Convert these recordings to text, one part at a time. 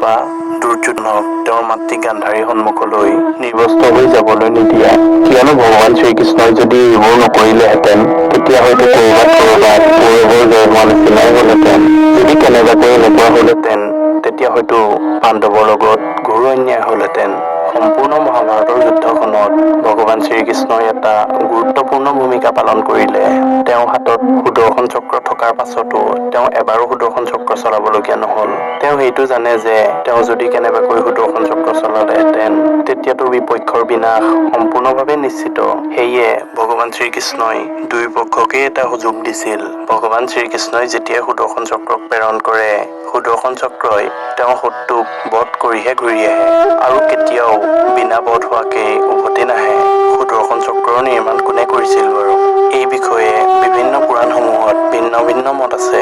বা দুৰ্যোধনক তেওঁৰ মাতৃ গান্ধাৰীৰ সন্মুখলৈ নিৰ্বস্ত্ৰ হৈ যাবলৈ নিদিয়া। কিয়নো ভগৱান শ্ৰীকৃষ্ণই যদি এইবোৰ নকৰিলেহেঁতেন, তেতিয়া হয়তো ক'ৰবাত ক'ৰবাত কৌৰৱৰ জয় হোৱা নিচিনাই হ'লহেঁতেন। যদি কেনেবাকৈ এনেকুৱা হ'লহেঁতেন, তেতিয়া হয়তো পাণ্ডৱৰ লগত ঘোৰ অন্যায় হ'লহেঁতেন। সম্পূৰ্ণ মহাভাৰতৰ যুদ্ধখনত ভগৱান শ্ৰীকৃষ্ণই এটা গুৰুত্বপূৰ্ণ ভূমিকা পালন কৰিলে। তেওঁৰ হাতত সুদৰ্শন চক্ৰ থকাৰ পাছতো তেওঁ এবাৰো সুদৰ্শন চক্ৰ চলাবলগীয়া নহ'ল। তেওঁ সেইটো জানে যে তেওঁ যদি কেনেবাকৈ সুদৰ্শন চক্ৰ চলালেহেঁতেন, তেতিয়াতো বিপক্ষৰ বিনাশ সম্পূৰ্ণভাৱে নিশ্চিত। সেয়ে ভগৱান শ্ৰীকৃষ্ণই দুয়ো পক্ষকে এটা সুযোগ দিছিল। ভগৱান শ্ৰীকৃষ্ণই যেতিয়াই সুদৰ্শন চক্ৰক প্ৰেৰণ কৰে, সুদৰ্শন চক্ৰই তেওঁৰ শত্ৰুক বধ কৰিহে ঘূৰি আহে আৰু কেতিয়াও বিনা বধ হোৱাকে উভতি নাহে। সুদৰ্শন চক্ৰৰ নিৰ্মাণ কোনে কৰিছিল বাৰু? এই বিষয়ে বিভিন্ন পুৰাণসমূহত ভিন্ন ভিন্ন মত আছে।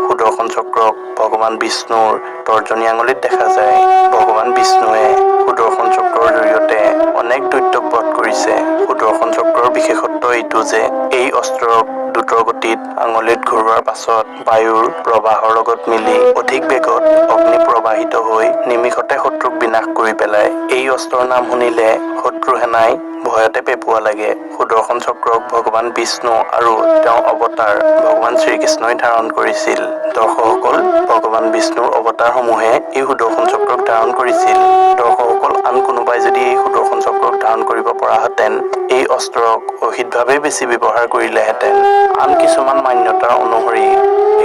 সুদৰ্শন চক্ৰক ভগৱান বিষ্ণুৰ তৰ্জনী আঙুলিত দেখা যায়। ভগৱান বিষ্ণুৱে সুদৰ্শন চক্ৰৰ জৰিয়তে অনেক দৈত্যক বধ কৰিছে। সুদৰ্শন চক্ৰৰ বিশেষত্ব এইটো যে এই অস্ত্ৰক দ্ৰুত গতিত আঙুলিত ঘূৰোৱাৰ পাছত বায়ুৰ প্ৰবাহৰ লগত মিলি অধিক বেগত অগ্নি প্ৰবাহিত হৈ নিমিষতে শত্ৰুক বিনাশ কৰি পেলায়। এই অস্ত্ৰৰ নাম শুনিলে শত্ৰু সেনাই ভয়তে পেপুৱা লাগে। সুদৰ্শন চক্ৰক ভগৱান বিষ্ণু আৰু তেওঁৰ অৱতাৰ ভগৱান শ্ৰীকৃষ্ণই ধাৰণ কৰিছিল। দৰ্শকসকল, ভগৱান বিষ্ণুৰ অৱতাৰসমূহে এই সুদৰ্শন চক্ৰক ধাৰণ কৰিছিল। দৰ্শকসকল, আন কোনোবাই যদি এই সুদৰ্শন চক্ৰক ধাৰণ কৰিব পৰাহেঁতেন, এই অস্ত্ৰক অহিতভাৱে বেছি ব্যৱহাৰ কৰিলেহেঁতেন। আন কিছুমান মান্যতাৰ অনুসৰি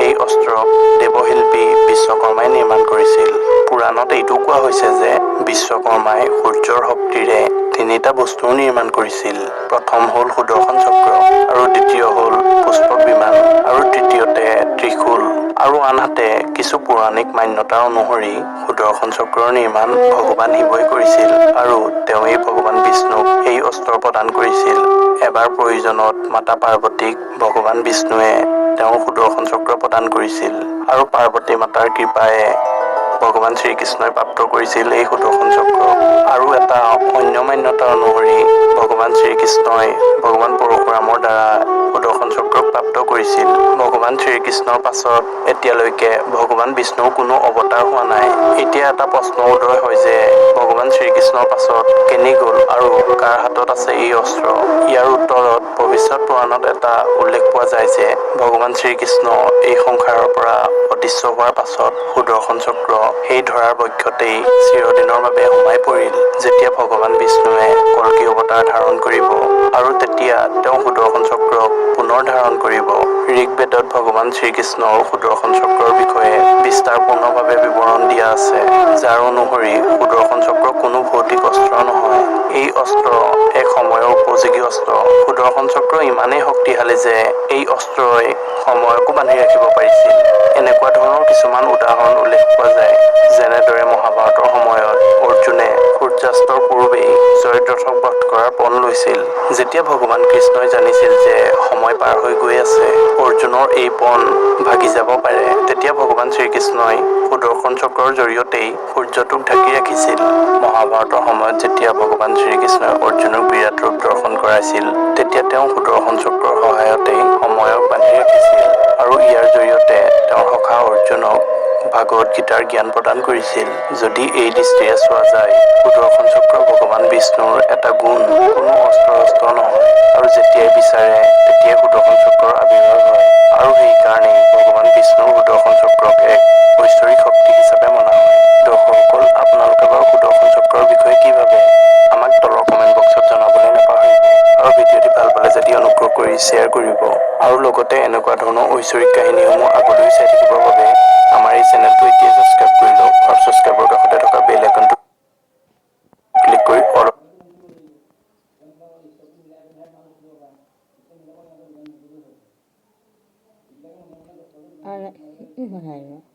এই অস্ত্ৰক দেৱশিল্পী বিশ্বকৰ্মাই নিৰ্মাণ কৰিছিল। পুৰাণত এইটো কোৱা হৈছে যে বিশ্বকৰ্মাই সূৰ্যৰ শক্তিৰে তিনিটা বস্তুৰ নিৰ্মাণ কৰিছিল। প্ৰথম হ'ল সুদৰ্শন চক্ৰ আৰু দ্বিতীয় হ'ল পুষ্পক বিমান আৰু তৃতীয়তে ত্ৰিশূল। আৰু আনহাতে কিছু পৌৰাণিক মান্যতাৰ অনুসৰি সুদৰ্শন চক্ৰৰ নিৰ্মাণ ভগৱান শিৱই কৰিছিল আৰু তেওঁৱেই ভগৱান বিষ্ণুক এই অস্ত্ৰ প্ৰদান কৰিছিল। এবাৰ প্ৰয়োজনত মাতা পাৰ্বতীক ভগৱান বিষ্ণুৱে তেওঁৰ সুদৰ্শন চক্ৰ প্ৰদান কৰিছিল আৰু পাৰ্বতী মাতাৰ কৃপায়ে ভগৱান শ্ৰীকৃষ্ণই প্ৰাপ্ত কৰিছিল এই সুদৰ্শন চক্ৰ। আৰু এটা অন্য মান্যতা অনুসৰি ভগৱান শ্ৰীকৃষ্ণই ভগৱান পৰশুৰামৰ দ্বাৰা সুদৰ্শন চক্ৰক প্ৰাপ্ত কৰিছিল। ভগৱান শ্ৰীকৃষ্ণৰ পাছত এতিয়ালৈকে ভগৱান বিষ্ণুৰ কোনো অৱতাৰ হোৱা নাই। এতিয়া এটা প্ৰশ্ন উদয় হয় যে ভগৱান শ্ৰীকৃষ্ণৰ পাছত কেনি গ'ল আৰু কাৰ হাতত আছে এই অস্ত্ৰ? ইয়াৰ উত্তৰত ভৱিষ্যত পুৰাণত এটা উল্লেখ পোৱা যায় যে ভগৱান শ্ৰীকৃষ্ণ এই সংসাৰৰ পৰা অদৃশ্য হোৱাৰ পাছত সুদৰ্শন চক্ৰ সেই ধৰাৰ বক্ষতেই চিৰদিনৰ বাবে সোমাই পৰিল। যেতিয়া ভগৱান বিষ্ণুৱে কল্কি অৱতাৰ ধাৰণ কৰিব আৰু তেতিয়া তেওঁ সুদৰ্শন চক্ৰক পুনৰ ধাৰণ কৰিব। ঋগ্বেদত ভগৱান শ্ৰীকৃষ্ণৰ সুদৰ্শন চক্ৰৰ বিষয়ে বিস্তাৰপূৰ্ণভাৱে বিৱৰণ দিয়া আছে, যাৰ অনুসৰি সুদৰ্শন চক্ৰ কোনো ভৌতিক অস্ত্ৰ নহয়। এই অস্ত্ৰ এক সময়ৰ উপযোগী অস্ত্ৰ। সুদৰ্শন চক্ৰ ইমানেই শক্তিশালী যে এই অস্ত্ৰই সময়কো বান্ধি ৰাখিব পাৰিছিল। এনেকুৱা ধৰণৰ কিছুমান উদাহৰণ উল্লেখ পোৱা যায়, যেনেদৰে মহাভাৰতৰ সময়ত অৰ্জুনে সূৰ্যাস্তৰ পূৰ্বেই জয়দ্ৰথক বধ কৰাৰ পণ লৈছিল। যেতিয়া ভগৱান কৃষ্ণই জানিছিল যে সময় পাৰ হৈ গৈ আছে, অৰ্জুনৰ এই পণ ভাগি যাব পাৰে, তেতিয়া ভগৱান শ্ৰীকৃষ্ণই সুদৰ্শন চক্ৰৰ জৰিয়তেই সূৰ্যটোক ঢাকি ৰাখিছিল। মহাভাৰতৰ সময়ত যেতিয়া ভগৱান শ্ৰীকৃষ্ণই অৰ্জুনক বিৰাট ৰূপ দৰ্শন কৰাইছিল, তেতিয়া তেওঁ সুদৰ্শন চক্ৰৰ সহায়তেই সময়ক বান্ধি ৰাখিছিল আৰু ইয়াৰ জৰিয়তে তেওঁৰ সখা অৰ্জুনক ভাগৱত গীতাৰ জ্ঞান প্ৰদান কৰিছিল। যদি এই দৃষ্টিৰে চোৱা যায়, সুদৰ্শন চক্ৰ ভগৱান বিষ্ণুৰ এটা গুণ, কোনো অস্ত্ৰ শস্ত্ৰ নহয় আৰু যেতিয়াই বিচাৰে তেতিয়াই সুদৰ্শন চক্ৰৰ আৱিৰ্ভাৱ হয় আৰু সেইকাৰণেই ভগৱান বিষ্ণুৰ সুদৰ্শন চক্ৰক এক ঐশ্বৰিক শক্তি হিচাপে মনা হয়। দৰ্শকসকল, আপোনালোকে বাৰু সুদৰ্শন চক্ৰৰ বিষয়ে কি ভাবে, আমাক তলৰ কমেণ্ট বক্সত জনাবলৈ নাপাহৰিব আৰু ভিডিঅ'টি ভাল পালে যদি অনুগ্ৰহ কৰি শ্বেয়াৰ কৰিব আৰু লগতে এনেকুৱা ধৰণৰ ঐশ্বৰিক কাহিনীসমূহ আগলৈ চাই থাকিবৰ বাবে আমাৰ এই চেনেলটো এতিয়াই ছাবস্ক্ৰাইব কৰি লওক আৰু ছাবস্ক্ৰাইবৰ কাষতে থকা বেল আইকনটো ক্লিক কৰি অল আৰু কি বনাই দিব?